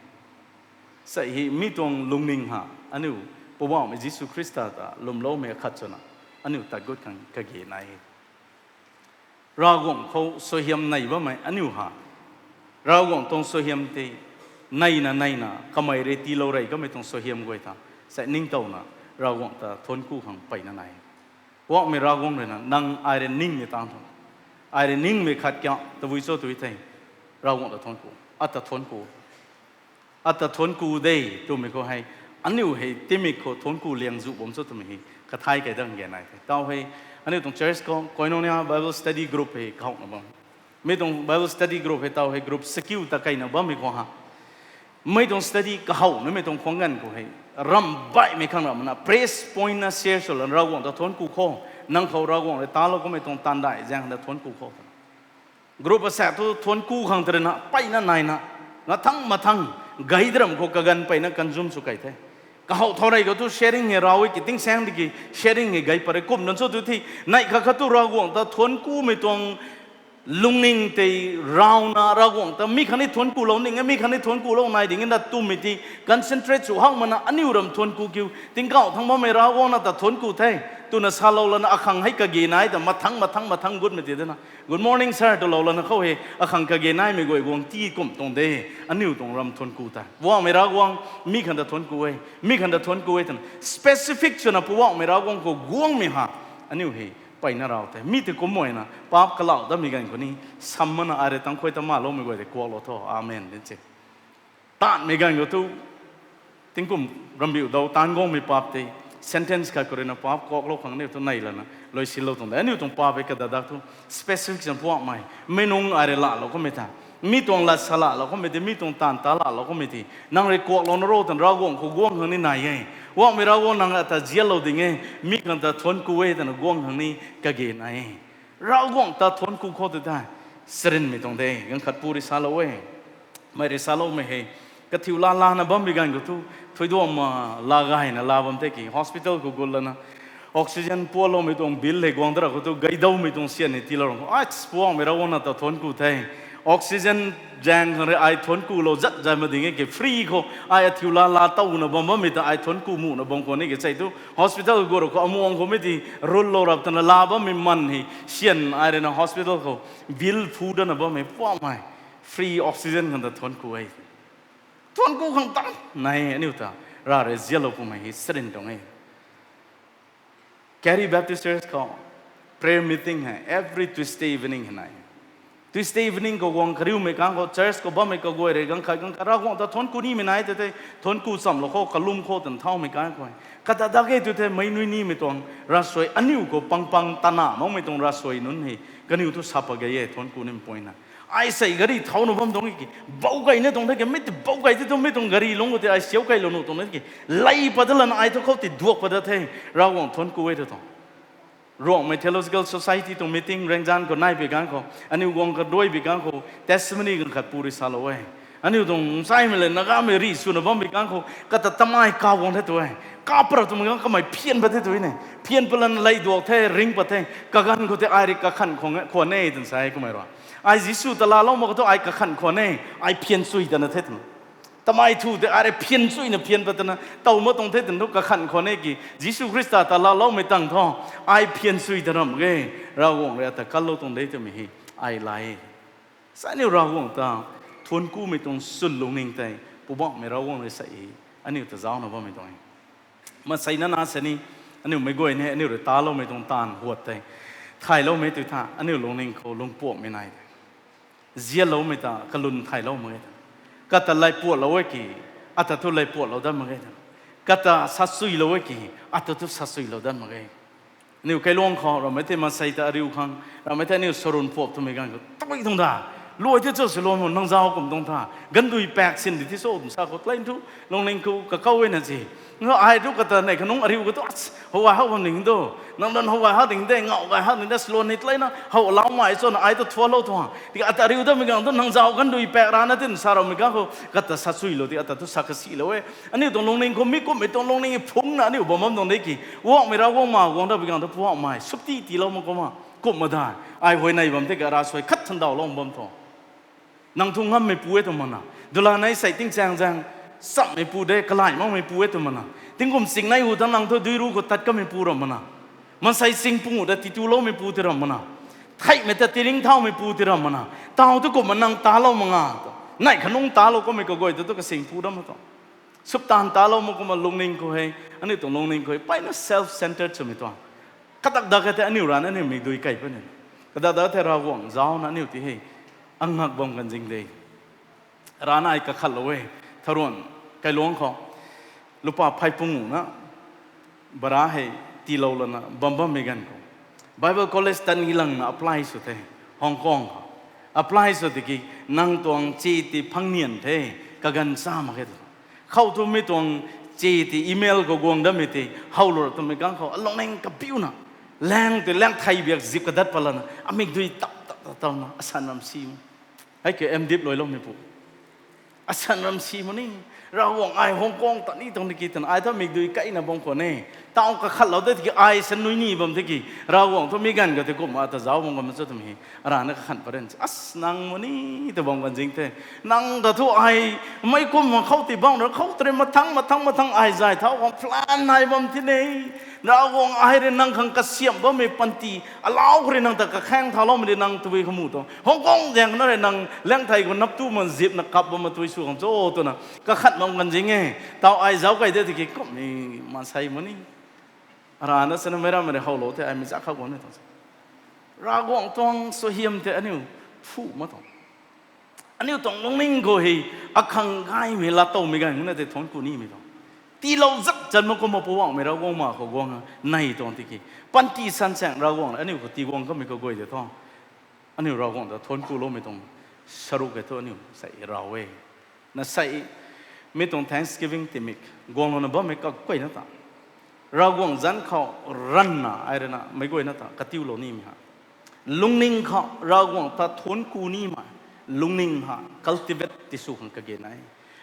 Sa hei mi tuang lungning ha, aniu Poubauhmei Jisu Khrista ta lwmloumei akhat swna aniu tat gut khang kage nai e. Ravguangc khou suaihiam nei bammei aniu ha, Ravguangc tuang suaihiam tei neina neina kamei rui tiilou rey kamei tuang suaihiam guay ta, sa ningtowna Ravguangc ta thuanc ku khang mpeyna nai e. Poubauhmei Ravguangc rui na, nang ai rui ningmei taanv tho, ai rui ningmei khat kiu tabui cho tw thei, Ravguangc ta thuanc ku, ata thuanc ku, ata thuanc ku de twmei khou hei, aniu hei timik khou thuanc ku liang zu bam cho twmei hei kathai kai dang ge nai the. Taw hei, aniu tuang church khou Koinonia Bible Study Group hei kahouna bam. Mi tuang Bible Study Group hei taw hei group sakiu ta kaina bammei khou ha, mei tuang study kahow numei tuang khwang ganv khou hei, ramh baihmei khang ramh na praise point na share sw lana Ravguangc ta thuanc ku kho, nang khou Ravguangc rui talou kamei tuang taanv dai zaeng ta thuanc ku kho twna. Group asaekc thu thuanc ku khang tei rui na mpeyna naina, ngathang mathang, gay daram khou kaganv mpeyna consume sw kai the. Kahow thau rey khou thu sharing hei rav e ki, tingsaeng tiki sharing hei gay pat rui kumna cho tw thei, neih khat khat thu Ravguangc ta thuanc kumei tuang lungning tei ravna Ravguangc ta mi khatni thuanc kulou ning e, mi khatni thuanc kulou nai ding e na twmei ti concentrate sw hak mana aniu ram thuanc ku kiu, tingkauh thangc bammei Ravguangc na ta thuanc ku the twna salou lana akhang hei kage nai ta mathang mathang mathang gutmei ti de na, good morning sir twlou lana khou hei akhang kage naimei guay guang ti kum tuang de. Aniu tuang ram thuanc ku ta Poubauhmei Ravguangc, mi khang ta thuanc ku e, mi khang ta thuanc ku e twna specific swna Poubauhmei Ravguangc khou guangmei ha, aniu hei mpeyna raw the. Mi tei kumna paap kalau datmei ganv khou ni, sam mana ai rui tangkhuay ta maloumei guay tei kuaklou tho, amen din se. Taanmei ganv khou thu, tingkum rambiu dau taanc guangmei paap tei, sentence khat khou rui na paap kuaklou khang aniu thu nei lana luaisinlou tuang de. Aniu tuang paap hei kadadak thu specific swna Poubauhmei, meic nunc ai rui laalou kamei ta, mi tuang lat sa laalou kamei tei, mi tuang taanv ta laalou kamei tei nang rui kuaklou na ro twna Ravguangc khou guang khang ni nai e. Poubauhmei Ravguangc nang ata zianlou ding e, mi khang ta thuanc ku e twna guang khang ni kage nai e. Ravguangc ta thuanc ku khou tei tei, charynmei tuang de, ganv khat pu rui salou e. Mei rui saloumei hei, kathiu laa laana bammei ganv khou thu, thuiduam, ah, laa gayna laa bam the ki, hospital khou gut lana oxygen pualoumei tuang bill hei guang dara khou thu, gaydawmei tuang syan hei tiilou rang khou, ai, Poubauhmei Ravguangc na ta thuanc ku the. Oxygen zaeng khang rui ai thuanc kulou zat zay ma ding e ki, free khou ai athiu laa laa towna bam bammei ta ai thuanc ku muna bam khwan ni ki sei thu, hospital gut rou khou amuang khou mei ti rullou rap twna laa bammei man hei, syan ai rui na hospital khou bill phu dana bammei Poubauhmei, free oxygen khang ta thuanc ku e. Thuanc ku khang tan nai aniu ta, ra rui zianlou pumei hei charyn tuang e. Kari Baptist Church khou prayer meeting hei every Tuesday evening hei nai. Tuesday evening khou guang kariumei kang khou church khou bammei kaguay rui ganv khat ganv khat Ravguangc ta thuanc ku nimei nai tei tei, thuanc ku chamlou khou, kalum khou twna thaumei kang khou, kadadak e tw the, meic nui nimei tuang ravsuai, aniu khou pang pang tana makmei tuang ravsuai nunc hei kaniw thu sa pat gay e, thuanc ku nimei point na. Ai sei gari thauna bam tuang e ki, bou gayna tuang the ki, mei ti bou gay tei tu, mei tuang gari lungc khou tei ai siau kailou nuh tuang e ki, lei pat da lana ai thu khou ti duak pat da the, Ravguangc thuanc ku e tw tuang. Rongmei Theological Society tuang meeting Rengzan khou naipui kang khou, aniu guang kaduaipui kang khou testimony ganv khat pu rui salou e. Aniu tuang nchaimei le Nagamei rih swna bampui kang khou kata tamei kaw guang the tu e. Kapra twmei kang kamei phian pat the tu e ne. Phian pat lana lei duak the, ring pat the. Kaganv khou tei ai rui kakhan khwan e twna sa e kummei rui. Ai Jisu ta laalou mak khou thu ai kakhan khwan e, ai phian sui tana the twna. Tamei thu tei ai rui phian suina phian pat tana tow mak tuang the twna thu kakhan khwan e ki, Jisu Khrista ta laaloumei tang thu, ai phian sui ta ram ge, Ravguangc rui ata kanlou tuang de twmei hei ai lai. Sa aniu Ravguangc ta thuanc kumei tuang chwn lungning tei Poubauhmei Ravguangc rui sa e, aniu ta zaucna bammei tuang e. Mansei na na sini, aniu meic guay ni aniu rui taloumei tuang taanv huat tei thayloumei tu tha, aniu lungning khou lungpuammei nai de. Zianloumei ta kalwn thaylou mak ge ta. Kata laipuatlou e ki, ata thu laipuatlou dat mak ge ta. Kata sachuilou e ki, ata thu sachuilou dat mak ge. Aniu kailuang khou ramei tei mansei ta ariu khang, ramei tei aniu sarun phuap twmei ganv khou tabui tuang da. Luai tei cho si lou mo, nang zauc kum tuang tha. Gandui pak sin di ti so tum sa khou tlai thu, lungning khou kakau e na si. Nga ai thu kata nei khanungc ariu ka thu, howgay hak bam ding tu. Nang dan howgay hak ding de, ngau gay hak ding de, salou ni tlai na, how lau mai cho na ai thu thualou tuang. Tiki ata ariu datmei ganv thu nang zauc gandui pak rana tin sa ramei ganv khou, kata sachuilou ti ata thu sa kasilou e. Aniu tuang lungning khou mi kumhmei tuang lungning phungna aniu bam bam tuang de ki. Guangmei Ravguangc ma guang da bi ganv thu Poubauhmei, supti tiilou mak kumna, kumna da. Ai huayney bam tei ka ra suai khat thandawlou bam tuang. Nang thu ngammeipu e tw mana. Dula nei sei tingchaeng zaeng, chammeipu de, kalai makmeipu e tw mana. Tingkum singnei hu thang nang thu dui ru khou tat kameipu ram mana. Mansei sing pungu ta tituloumeipu ti ram mana. Theihmei ta tiringthaumeipu ti ram mana. Tau tu kumna nang talou mak nga. Nei khanungc talou kummei kaguay ta tu kasingpu dam ma tuang. Suptaanv talou mak kumna lungning khou hei, aniu tuang lungning khou hei, mpeyna self-centered swmei tuang. Kadak dak khe tei aniu rana aniu mikdui kei puni. Kadak dak tei Ravguangc zaucna aniu ti hei, angak bam kan zing de. Rana ai kakhatlou e, tharuan kailuang khou. Lupa phey pungu na, bara hei tiilou lana bam bammei ganv khou, Bible College tan gi langna apply sw the, Hong Kong khou. Apply sw tiki, nang tuang che ti phangnian the, kaganv cha mak khe tu. Khou thu mi tuang che ti email khou guang datmei ti, howlou twmei ganv khou, alungning kapiuna. Lang tei lang thei biak zip kadat pat lana, amikdui tap tap tap tawna, asan ram si. Hei ke M.Div luailoumeipu. Asan ram si mu ni, Ravguangc ai Hong Kong ta ni tuang ni ki twna ai thu mikdui keina bam khwan e. Tau kakhatlou de tiki ai san nui ni bam tiki, Ravguangc thu mi ganv ka tei kumna ta zauc bam kan ma cho twmei hei, arana kakhan paren. As nang mu ni, ta bam kan zing the. Nang ta thu ai, mei kum khou ti bam ra khou tei mathang, mathang, mathang ai zay thau khang plan nai bam ti ne. Ravguangc ai rui nang khang kasiamh bammei panty, alau khou rui nang ta kakhaeng thauloumei rui nang tabui khamu tuang. Hong Kong zaeng na rui nang lang thei khou nap tu man zipna kap bam ma tui sw khang cho twna. Kakhat bam kan zing e. Tau ai zauc kei de tiki kumhmei maansei mu ni. Arana sana meic rammei rui howlou the ai mei zak khou guang ni tuang. Ravguangc tuang suaihiam tei aniu phu ma tuang. Aniu tuang lungning khou hei, akhang gaymei laatowmei ganv na tei thuanc ku nimei tuang. Tiilou zak chan mak kumna Poubauhmei Ravguangc ma khou guang nei tuang tiki. Panty sansaeng Ravguangc aniu khou tii guang kamei kaguay tei thu. Aniu Ravguangc ta thuanc kuloumei tuang saruk e thu aniu sei raw e. Na sei, mi tuang Thanksgiving timik, guanglouna bammei kaguayna ta. Ravguangc zanc khou ranvna ai rui na meic guayna ta katiulou nimei ha. Lungning khou Ravguangc ta thuanc ku nimei, lungning ha cultivate ti sw khang kage nai.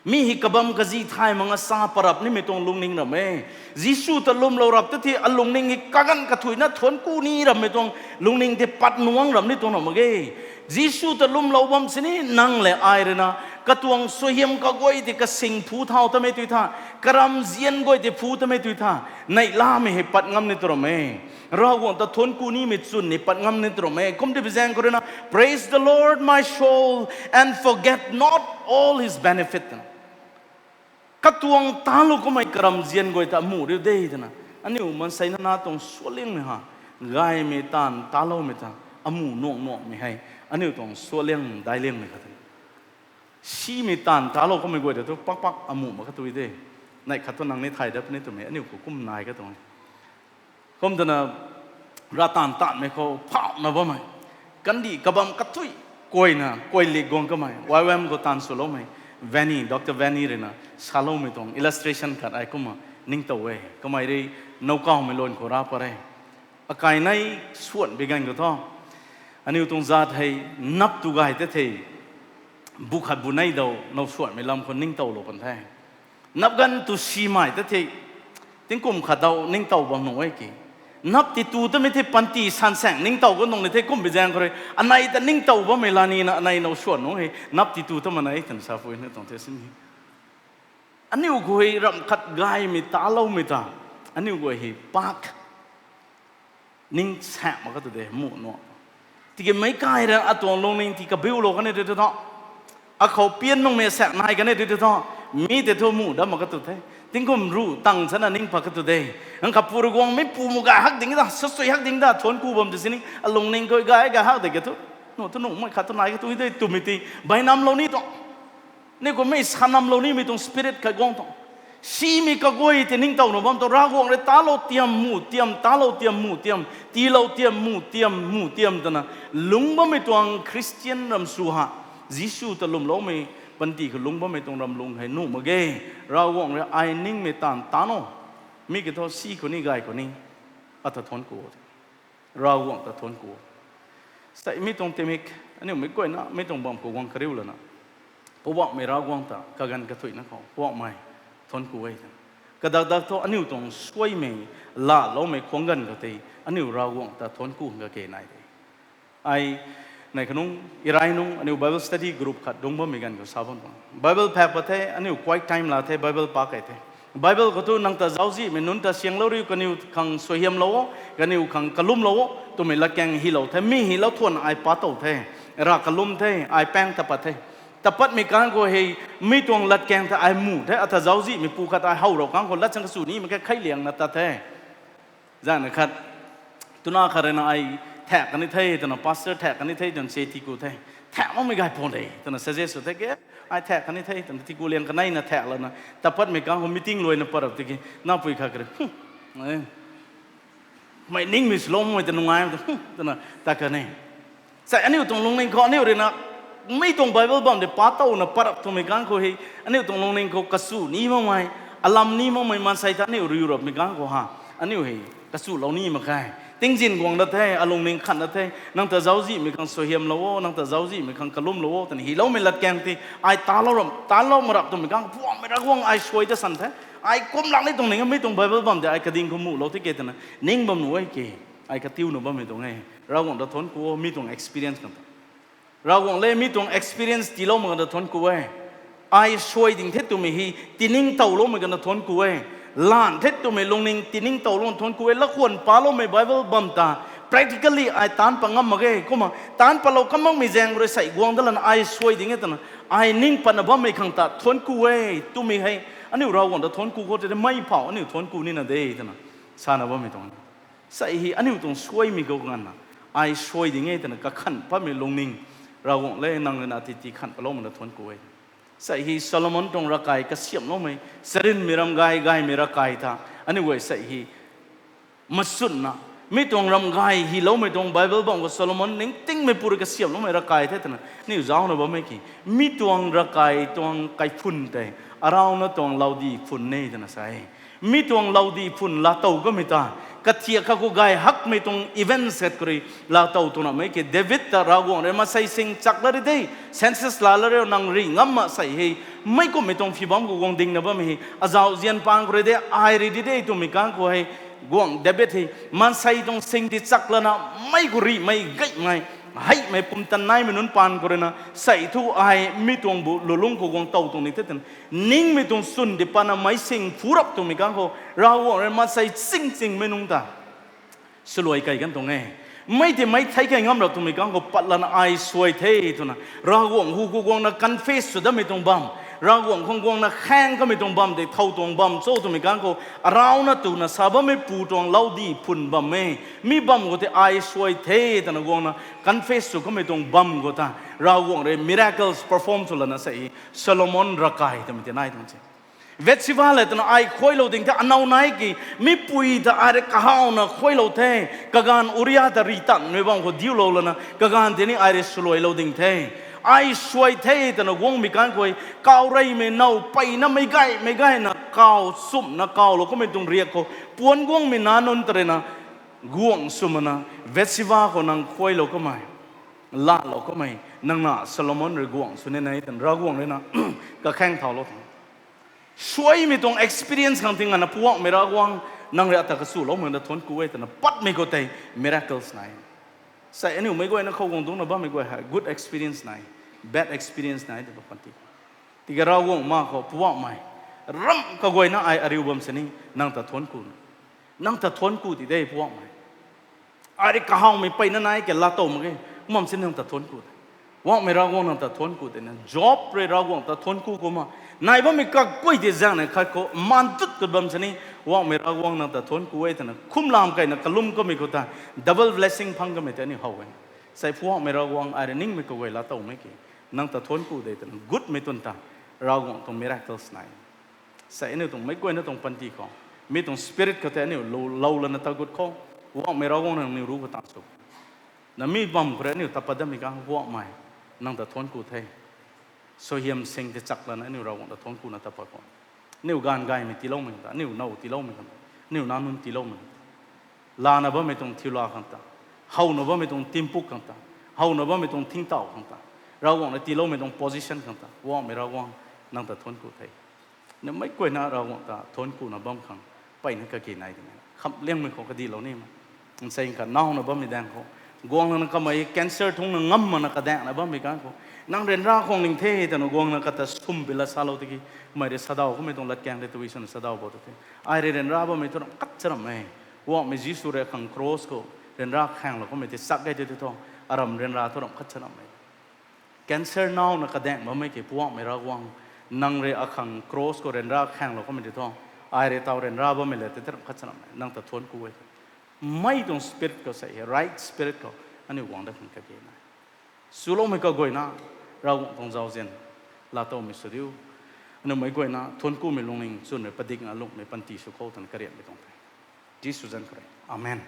Mi hei kabam kazi thay mak nga sa parap nimei tuang lungning ram e. Jisu ta lwmlou rap ta the alungning hei kaganv kathuicna thuanc ku ni rammei tuang lungning tei pat nuang ram ni tuang ram mak ge. Jisu ta lwmlou bam sini nang le ai rui na, katuang suaihiam kaguay tei kasing phu thau tamei tui tha, karamzian guay tei phu tamei tui tha, neihlamei hei pat ngam ni tu ram e. Ravguangc ta thuanc ku nimei chwn ni pat ngam ni tu ram e. Kum ti bi zaeng khou rui na, Praise the Lord, my soul, and forget not all his benefit. Katuang talou kummei karamzian guay ta amuh riu de twna. Aniu maansei na na tuang sualiangmei ha. Gaymei taanv taloumei ta amuh nuang nuangmei hei. Aniu tuang sualiang daic liangmei khat e. Simei taanv talou kummei guay ta thu pakpak amuh mak kha tui de. Neih khat thu nang ni thay dat puni twmei aniu khou kum nai kha tuang. Kum twna, ravtaanv taanvmei khou phauhna bammei, kandih kabam kathuic, kuayna kuaylik guang kamei, Y W M khou taanv swloumei, Vanny, Doctor Vanny rui na saloumei tuang illustration khat ai kumna ningtow e. Kamei rui nowkawmei luan khou ra pat re. Akainei suan bi ganv khou thu, aniu tuang zat hei nap tu gay ta the, bu khat bu nei dou now suanmei lam khou ningtowlou pan the. Nap ganv tu simei ta the, tingkum khat dou ningtow bam nuh e ki. Nap ti tu tamei the panty sansaeng ningtow kan nung ni the kum bi zaeng khou rui. Anei ta ningtow bammei la nina anei now suan nung hei. Nap ti tu ta ma nei twna sa pui ni tuang the sini. Aniu guay ramh khat gaymei taloumei ta. Aniu guay hei pak ning saeng mak kha tu de muh nuh. Tiki meic kai rui atuang lungning ti kabiulou kan e tu tu tho. Akhou pian makmei saek nai kan e tu tu tho. Mi tei thu muh dam mak ka tu the. Tingkum ruh tang sana ning pat ka tu de. Nang kapu rui guang meipu mu gay hak ding da, sasui hak ding da, thuanc ku bam ti sini. Alungning khou gay gay hak de ka tu. Nu tu nuhmei khat tu nai ka tu de twmei ti. Bainamlou ni tu. Ni kumhmei sanamlou nimei tuang spirit khat guang tu. Simei kaguay tei ningtowna bam tu Ravguangc rui talou tiam, muh tiam, talou tiam, muh tiam, tiilou tiam, muh tiam, muh tiam twna. Lungc bammei tuang Christian ram sw ha. Jisu ta lwmloumei panty khou lungc bammei tuang ram lung hei nuh mak ge. Ravguangc rui ai ningmei taanv tan o. Mi ki thu si khou ni gay khou ni. Ata thuanc ku. Ravguangc ta thuanc ku. Sai mi tuang timik, aniu meic guayna, mi tuang bam khou guang kariu lana. Poubauhmei Ravguangc ta kaganv kathuicna khou, Poubauhmei, thuanc ku e. Kadak dak thu aniu tuang suaimei, laaloumei khuang ganv khou tei, aniu Ravguangc ta thuanc ku kake nai de. Ai, nai khanung, irai nung, aniu Bible study group khat dungc bammei ganv khou sa bam tuang. Bible phak pat the, aniu quiet time la the, Bible pa kei the. Bible khou tu nang ta zauczihmei nunc ta sianglou riu kaniw khang suaihiamlou o, kaniw khang kalumlou o, twmei latkaeng hylou the, mi hylou thuan ai pa tow the, ra kalum the, ai paeng ta pat the. Ta patmei kang khou hei, mi tuang latkaeng ta ai mu the, ata zauczihmei pu khat ai how rou kang khou lat chang kasu ni mak khe kheiliangna tat the. Zana khat, tuna khat rui na ai thak kani the, twna pastor thak kani the, twna se tiku the. Thak makmei gay pun de, twna suggest sw the ke, ai thak kani the, twna tiku liang kaneina thak lana, ta patmei kang khou meeting luaina pat rap tiki, napui khat kari, mei ningmei swlou makmei ta nungai, twna ta kani. Sai aniu tuang lungning khou aniu rui na, mi tuang Bible bam de pa towna pat rap twmei kang khou hei, aniu tuang lungning khou kasu ni makmei, alam ni makmei maansei ta aniu riu rapmei kang khou ha, aniu hei, kasulou ni mak khe. Tingzin guang dat the, alungning khat dat the, nang ta zauczihmei khang suaihiamlou o, nang ta zauczihmei khang kalumlou o, twna hyloumei latkaeng tei, ai talou ram, talou ma rap twmei kang, Poubauhmei Ravguangc ai suai ta san the, ai kum lak ni tuang ning, mi tuang Bible bam de, ai kading khou mulou tike twna, ning bam nuh e ke, ai katiuna bammei tuang e, Ravguangc ta thuanc ku o, mi tuang experience kan ta. Ravguangc le mi tuang experience tiilou mak ta thuanc ku e. Ai suai ding the twmei hei tiningtowloumei kana thuanc ku e. Lan the twmei lungning tiningtowlou thuanc ku e. Lakhwan paloumei Bible bam ta practically ai taanc pat ngam mak ge. Kumna taanc patlou kam makmei zaeng rui sei guang dat lana ai suai ding e twna, ai ning patna bammei khang ta thuanc ku e. Twmei hei aniu Ravguangc ta thuanc ku khou tei mei phau aniu thuanc ku nina de twna sana bammei tuang. Sei hei aniu tuang suaimei khou nganvna, ai suai ding e twna kakhan patmei lungning, Ravguangc le nang rui na titi khan palou makna thuanc ku e. Sei hei Solomon tuang ravkai kasiamhloumei, charynmei ram gay gaymei ravkai ta, aniu guay sei hei masunna, mi tuang ram gay hyloumei tuang Bible bam khou Solomon ningtingmei pu rui kasiamhloumei ravkai the twna, aniu zauna bammei ki, mi tuang ravkai tuang kaiphun tei, arauna tuang laudi phun e twna sa e. Mi tuang laudi phun laatow kamei ta, kathiak kha khou gay hakmei tuang event set khou rui laatow twna mei ki David ta Ravguangc rui maansei sing chak la ri de, census la la ri nang ri ngam mak sei hei, mei kumhmei tuang phi bam khou guang dingna bammei hei, azauh zian pang khou rui de, ai ri di de twmei kang khou hei, guangc David hei, maansei tuang sing ti chak lana, mei khou rimei gaymei, heimei pumtan naimei nunc paan khou rui na, sei thu ai mi tuang bu lulung khou guang tow tuang ni the twna, ningmei tuang swn di patna meic sing phu rap twmei kang khou, Ravguangc rui maansei ching chingmei nunc ta swluai kai kan tuang e. Mei tei mei thei kai ngam rap twmei kang khou pat lana ai suai the twna, Ravguangc hu khou guangna confess sw datmei tuang bam, Ravguangc khang guangna khaeng kamei tuang bam tei thow tuang bam cho twmei kang khou, arauna twna sa bammei pu tuang laudi phun bam e. Mi bam khou tei ai suai the twna guangna confess sw kamei tuang bam khou ta, Ravguangc rui miracles perform sw lana sei Solomon ravkai twmei tei nai tuang se. Bathsheba le twna ai khuailou ding the, anow nai ki, mipui ta ai rui kahawna khuailou the, kaganv Uria ta ri tanmei bam khou diulou lana, kaganv tei ni ai rui swluailou ding the. Ai suai the twna guangmei kang khou, kaw reymei now peyna meic gaymei gayna kaw chumhna kawlou kamei tuang riak khou, puan guangmei nac nunc ta rui na, guangc sw makna, Bathsheba khou nang khuailou kamei, laalou kamei, nang na Solomon rui guangc sw ni nai twna Ravguangc rui na, kakhaeng thaulou tuang. Suaimei tuang experience khang ti nganvna Poubauhmei Ravguangc, nang rui ata kasulou makna thuanc ku e twna patmei khou tei miracles nai. Sei aniu meic guayna khou guang dungcna bammei guay hei good experience nai, bad experience nai tw pa panty. Tiki Ravguangc ma khou Poubauhmei, ramh kaguayna ai ariu bam sini, nang ta thuanc ku, nang ta thuanc ku ti de Poubauhmei. Ai rui kahawmei peyna nai ke laatow mak ge. Kumna si nang ta thuanc ku de. Guangmei Ravguangc nang ta thuanc ku de na. Job rui Ravguangc ta thuanc ku kumna, nai bammei kaguay tei zaeng na khat khou maan tut tut bam sini, Guangmei Ravguangc nang ta thuanc ku e twna kumlam keyna kalum kamei khou ta double blessing phang kamei tei aniu how e. Sei Pu Guangmei Ravguangc, ai rui ningmei kaguay laa towmei ki, nang ta thuanc ku de twna gutmei twn ta, Ravguangc tuang miracles nai. Sei aniu tuang meic guayna tuang panty khou, mi tuang spirit khou tei aniu lou, lou lana ta gut khou, Guangmei Ravguangc nang niw ruc khou tan sw. Na mi bam khou rui aniu ta pat datmei khang Guangmei, nang ta thuanc ku the. Suaihiam sing tei chak lana aniu Ravguangc ta thuanc kuna ta pat khou, aniu gaanv gaymei tiiloumei khang ta, aniu now tiiloumei khang ta, aniu nac nunc tiiloumei khang ta, lana bammei tuang thiula khang ta, howna bammei tuang timpuk khang ta, howna bammei tuang thingtauh khang ta, Ravguangc na tiiloumei tuang position khang ta, Guangmei Ravguangc, nang ta thuanc ku the. Aniu meic guayna Ravguangc ta thuanc kuna bam khang, mpeyna kage nai ding e. Khamliangmei khou kadihlou nimei. Nsei khat nawna bammei daeng khou, guang lana kamei cancer thungna ngam makna kadaengna bammei ganv khou, nang ryanra khang ling the twna guangna kata sum pi la salou tiki, kamei rui sadaw kummei tuang latkaeng tei tui swna sadaw bou tu the. Ai rui ryanra bammei thu ramh khat cha ramh e. Guangmei Jisu rui akhang cross khou ryanra khaenglou kummei tei chak ge tei thu, aram ryanra thu ramh khat cha ramh e. Cancer nawna kadaeng bammei ki Pu Guangmei Ravguangc, nang rui akhang cross khou ryanra khaenglou kummei tei thu, ai rui taw ryanra bammei le tei ramh khat cha ramh e, nang ta thuanc ku e. Mei tuang spirit khou sei hei, right spirit khou, aniu guang dat khang kage nai. Swloumei kaguayna, Ravguangc tuang zauzian laa towmei sw diu. Aniu meic guayna thuanc kumei lungning chwn rui padikna lungmei panty sw khou twna karianmei tuang the. Jisu zanc khou rui. Amen.